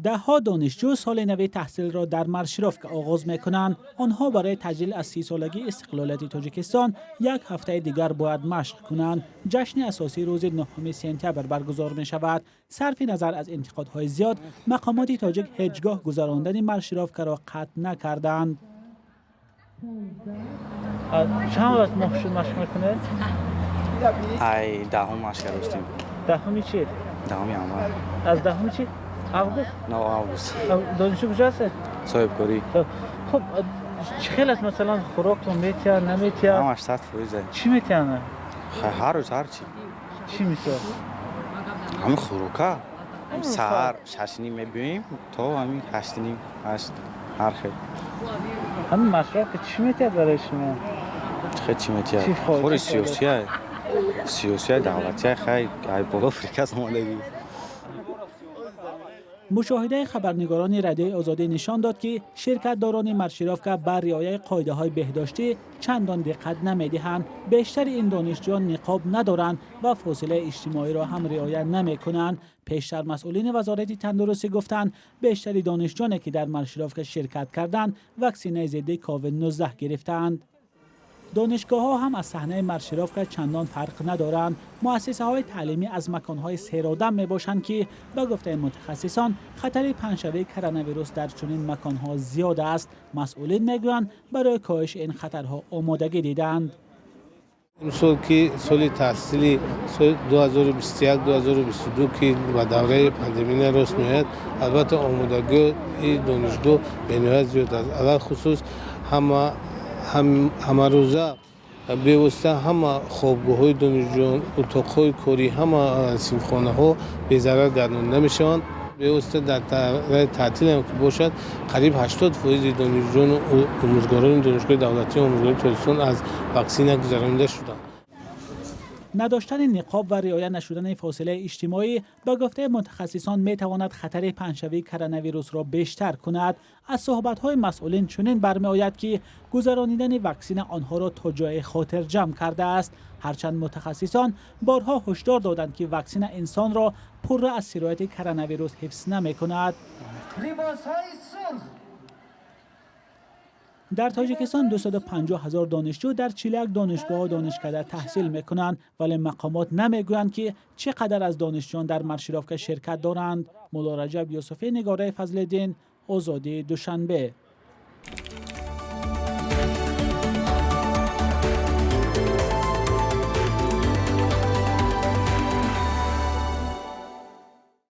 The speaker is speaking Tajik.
Даҳҳо донишҷӯ соли нави таҳсилро дар маршировка оғоз мекунанд. Онҳо барои таҷлил аз 30-солагии истиқлолияти Тоҷикистон як ҳафтаи дигар бояд машқ кунанд. Ҷашни асосӣ рӯзи 9 сентябр баргузор мешавад. Сарфи назар аз интиқодҳои зиёд, мақомоти тоҷик ҳеҷ гоҳ гузарондани маршировкаро қатъ накарданд. Чанд вақт моҳ шуд машқ мекунед? Ай 10-ум машқ кардостем. 10-уми чи? 10-уми январ. Аз 10-уми чи? Август? Но, август. Донишҷӯ куҷо ҳастед? Соҳибкорӣ. Хуб, чӣ хел аст, масалан, хӯроктон метиҳанд, наметиҳанд? Ҳамаш 100%. Чӣ метиҳанд? Ҳар рӯз ҳар чи. Чӣ мисол? Ҳамин хӯрока. Саҳар 6:30 мебиёем, то ҳамин 8:30, 8, ҳар хел. Ҳамин маршировка чӣ метиҳад барои шумо? Хел чӣ метиҳад? Хори сиёсия, сиёсия, давлатия, хай, ай боло приказ омадагӣ. Мушоҳидаи хабарнигорони Радиои Озодӣ нишон дод, ки ширкатдорони маршировка ба риояи қоидаҳои беҳдоштӣ чандон диққат намедиҳанд. Бештари ин донишҷӯён ниқоб надоранд ва фосилаи иҷтимоиро ҳам риоя намекунанд. Пештар масъулини Вазорати тандурустӣ гуфтанд, бештари донишҷӯёне, ки дар маршировка ширкат карданд, ваксинаи зидди ковид-19 гирифтаанд. Донишгоҳҳо ҳам аз саҳнаи маршировка чандон фарқ надоранд. Муассисаҳои таълимӣ аз маконҳои серодам мебошанд, ки ба гуфтаи мутахассисон, хатари паҳншавии коронавирус дар чунин маконҳо зиёд аст. Масъулин мегӯянд, барои коҳиши ин хатарҳо омодагӣ дидаанд. Имсол, ки соли таҳсили 2021-2022, ки ба давраи пандемия рост меояд, албатта, омодагии донишгоҳ бениҳоят зиёд аст. Алалхусус, ҳама ҳамарӯза бевосита ҳама хобгоҳҳои донишҷӯён, утоқҳои корӣ, ҳама синфхонаҳо безарар гардонида мешаванд. Бевосита дар давраи таътилам ки бошад, қариб 80%-и донишҷӯёну омӯзгорони Донишгоҳи давлатии омӯзгории Тоҷикистон аз ваксина гузаронида шуданд. Надоштани ниқоб ва риоя нашудани фосилаи иҷтимоӣ, ба гуфтаи мутахассисон, метавонад хатари паҳншавии коронавирусро бештар кунад. Аз суҳбатҳои масъулин чунин бармеояд, ки гузаронидани ваксина онҳоро то ҷое хотирҷамъ кардааст, ҳарчанд мутахассисон борҳо ҳушдор доданд, ки ваксина инсонро пурра аз сирояти коронавирус ҳифз намекунад. Либосҳои сурх. Дар Тоҷикистон 250 ҳазор донишҷӯ дар 41 донишгоҳу донишкада таҳсил мекунанд, вале мақомот намегӯянд, ки чӣ қадар аз донишҷӯён дар маршировка ширкат доранд. Муллораҷаб Юсуфӣ, Нигораи Фазлиддин, Озодӣ, Душанбе.